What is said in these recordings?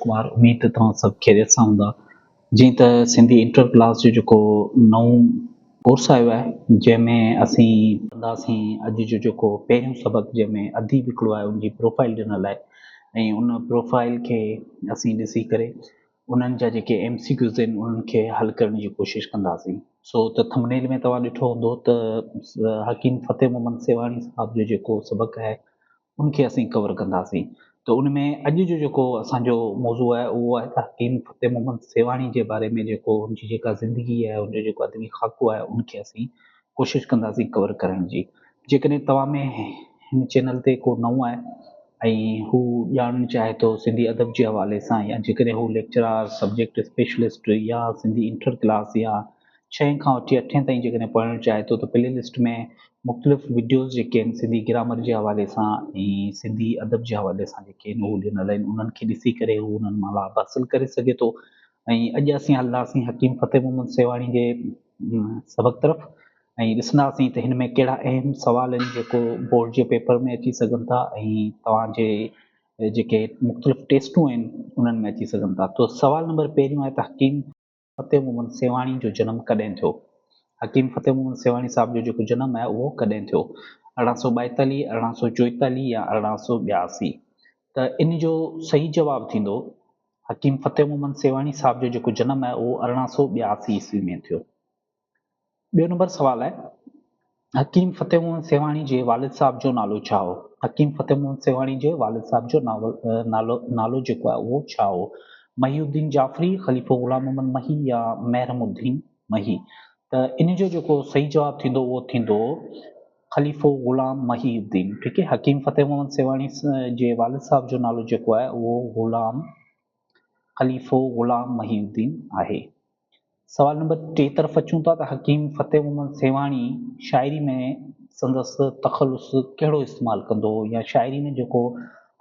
ڪمار اميد ته توهان سڀ خيريت سان هوندا جيئن ته سنڌي انٽر ڪلاس جو جيڪو نئون ڪورس آيو آهي جنهن ۾ اسين ڪنداسين اڄ جو جيڪو پهريون سبق جنهن ۾ اديب هڪڙو آهي ان جي پروفائل ڏنل آهي ۽ ان پروفائل کي اسين ڏسي ڪري انهن جا جيڪي ايم سي ڪيوز آهن انهن کي حل ڪرڻ جي ڪوشش ڪنداسين سو ته ٿمنيل ۾ توهان ڏٺو هوندو ته حڪيم فتح محمد سيوهاڻي صاحب جو جيڪو سبق آهي ان کي اسين ڪور ڪنداسين ته ان ۾ اڄ جو جيڪو اسان جو موضوع آهي اهو آهي ته حڪيم فتح محمد سيوهاڻي جي باري ۾ جيڪو ان جي جيڪا زندگي آهي ان جو جيڪو ادبي خاڪو آهي ان کي اسين ڪوشش ڪنداسين ڪور ڪرڻ جي جيڪڏهن توهان ۾ هن چينل تي ڪو نئون آهي ۽ هو ڄاڻڻ چاهي ٿو سنڌي ادب جي حوالي سان يا جيڪڏهن هو ليڪچرار سبجيڪٽ اسپيشلسٽ يا سنڌي انٽر ڪلاس يا ڇهين کان وٺي اٺين تائين جيڪڏهن پڙهڻ چاهي ٿو ته پلي لسٽ ۾ مختلف وڊيوز جيڪي آهن سنڌي گرامر جي حوالي سان ۽ سنڌي ادب جي حوالي سان جيڪي آهن اهي ڏنل آهن انهن کي ڏسي ڪري هو انهن مان لاڀ حاصل ڪري سگهي ٿو ۽ اڄ اسين هلنداسين حڪيم فتح محمد سيوهاڻي جي سبق طرف ۽ ڏسنداسين ته هن ۾ ڪهڙا اهم سوال آهن جيڪو بورڊ جي پيپر ۾ اچي سگهن ٿا ۽ توهان جي جيڪي مختلف ٽيسٽون آهن انهن ۾ اچي سگهن ٿا تو سوال نمبر پهريون آهي ته حڪيم فتح محمد سيوهاڻي جو جنم ڪڏهن ٿيو؟ حڪيم فتح محمد سيوهاڻي صاحب جو جيڪو جنم آهي اهو ڪڏهن ٿيو؟ 1842، 1844 يا 1882؟ ته ان جو صحيح جواب ٿيندو حڪيم فتح محمد سيوهاڻي صاحب جو جيڪو جنم آهي اهو 1882 عيسوي ۾ ٿيو. ٻيو نمبر سوال آهي حڪيم فتح محمد سيوهاڻي جي والد صاحب جو نالو ڇا هو؟ حڪيم فتح محمد سيوهاڻي جي والد صاحب جو نالو نالو جيڪو آهي اهو ڇا هو؟ محي الدين جعفري، خليفو غلام محمد محي يا محرم الدين محي؟ ته ان جو جيڪو صحيح جواب ٿيندو اهو ٿيندو خليفو غلام محي الدين ٺيڪ آهي حڪيم فتح محمد سيوهاڻي جي والد صاحب جو نالو جيڪو آهي اهو غلام خليفو غلام محي الدين آهي. سوال نمبر ٽي طرف اچون ٿا ته حڪيم فتح محمد سيوهاڻي شاعري ۾ سندس تخلص ڪهڙو استعمال ڪندو هو يا شاعري ۾ جيڪو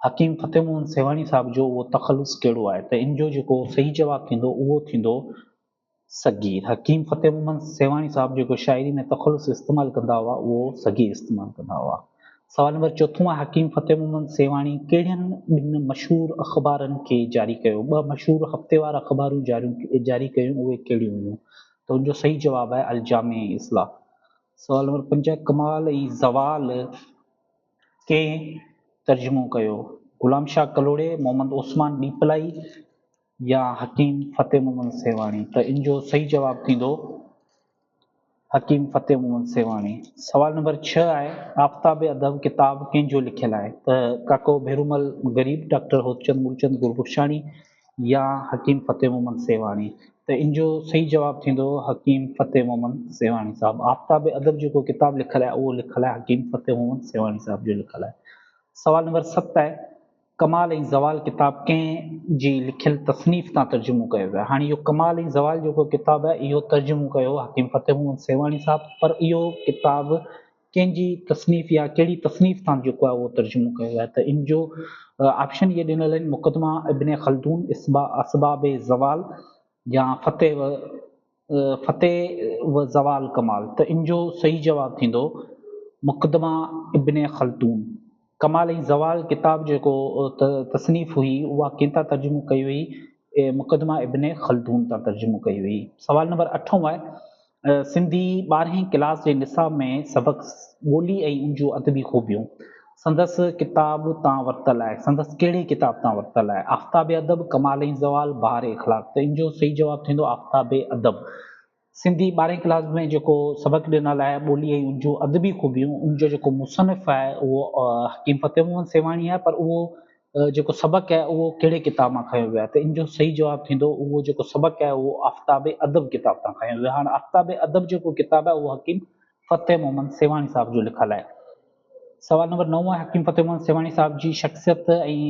حڪيم فتح محمد سيوهاڻي صاحب جو اهو تخلص ڪهڙو آهي ته ان جو جيڪو صحيح جواب ٿيندو اهو ٿيندو صغير حڪيم فتح محمد سيوهاڻي صاحب جيڪو شاعري ۾ تخلص استعمال ڪندا هئا اهو صغير استعمال ڪندا هئا. سوال نمبر چوٿون آهي حڪيم فتح محمد سيوهاڻي ڪهڙين ٻن مشهور اخبارن کي جاري ڪيو؟ ٻه مشهور هفتيوار اخبارون جاري ڪيون اهي ڪهڙيون هيون؟ ته ان جو صحيح جواب آهي الجامع ۽ اصلاح. سوال نمبر پنج ڪمال ۽ زوال ڪنهن ترجمو ڪيو؟ غلام شاهه ڪلهوڙي، محمد عثمان ڏيپلائي يا حڪيم فتح محمد سيوهاڻي؟ ته ان جو صحيح جواب ٿيندو حڪيم فتح محمد سيوهاڻي. سوال نمبر ڇهه آهي، آفتاب ادب ڪتاب ڪنهن جو لکيل آهي؟ ته ڪاڪو ڀيرومل غريب، ڊاڪٽر هوتچند مولچند گربخشاڻي يا حڪيم فتح محمد سيوهاڻي؟ ته ان جو صحيح جواب ٿيندو حڪيم فتح محمد سيوهاڻي صاحب. آفتاب ادب جيڪو ڪتاب لکيل آهي اهو لکيل آهي حڪيم فتح محمد سيوهاڻي صاحب جو لکيل آهي. سوال نمبر ست آهي، ڪمال ۽ زوال ڪتاب ڪنهن جي لکيل تصنيف تان ترجمو ڪيو ويو آهي؟ هاڻي اهو ڪمال ۽ زوال جيڪو ڪتاب آهي اهو ترجمو ڪيو هو حڪيم فتح محمد سيوهاڻي صاحب پر اهو ڪتاب ڪنهن جي تصنيف يا ڪهڙي تصنيف تان جيڪو آهي اهو ترجمو ڪيو ويو آهي ته ان جو آپشن اهي ڏنل آهن مقدمه ابن خلدون، اسباب زوال يا فتح و فتح و زوال ڪمال ته ان جو صحيح جواب ٿيندو مقدمه ابن خلدون. ڪمال ۽ زوال ڪتاب جيڪو تصنيف هئي اها ڪنهن تان ترجمو ڪئي وئي؟ مقدمه ابن خلدون تان ترجمو ڪئي وئي. سوال نمبر اٺون آهي سنڌي ٻارهين ڪلاس جي نصاب ۾ سبق ٻولي ۽ ان جون ادبي خوبيون سندس ڪتاب تان ورتل آهي. سندس ڪهڙي ڪتاب تان ورتل آهي؟ آفتاب ادب، ڪمال ۽ زوال، بهار اخلاق. ته ان جو صحيح جواب ٿيندو آفتاب ادب. سنڌي ٻارهين ڪلاس ۾ جيڪو سبق ڏنل آهي ٻولي ۽ ان جون ادبي خوبيون ان جو جيڪو مصنف آهي اهو حڪيم فتح محمد سيوهاڻي آهي پر اهو جيڪو سبق آهي اهو ڪهڙي ڪتاب مان کنيو ويو آهي ته ان جو صحيح جواب ٿيندو اهو جيڪو سبق آهي اهو آفتاب ادب ڪتاب تان کنيو ويو آهي. هاڻ آفتاب ادب جيڪو ڪتاب آهي اهو حڪيم فتح محمد سيوهاڻي صاحب جو لکيل آهي. سوال نمبر نو آهي حڪيم فتح محمد سيوهاڻي صاحب جي شخصيت ۽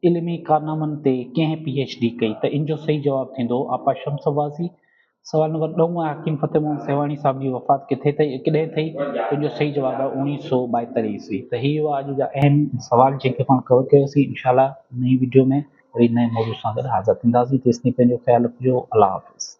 علمي ڪارنامن تي ڪنهن پي ايڇ ڊي ڪئي ته ان جو صحيح جواب ٿيندو آپا شمس عباسي. سوال نمبر ڏهون آهي حڪيم فتح محمد سيوهاڻي صاحب جي وفات ڪٿي ٿئي ڪڏهن ٿئي ته ان جو صحيح جواب آهي اوڻيهه سو ٻائيتاليهه عيسوي ته هي هئا اڄ جا اهم سوال جنهن کي پاڻ ڪور ڪيوسين انشاء الله نئين وڊيو ۾ وري نئين موضوع سان گڏ حاضر ٿينداسين تيستائين پنهنجو خيال رکجو الله حافظ.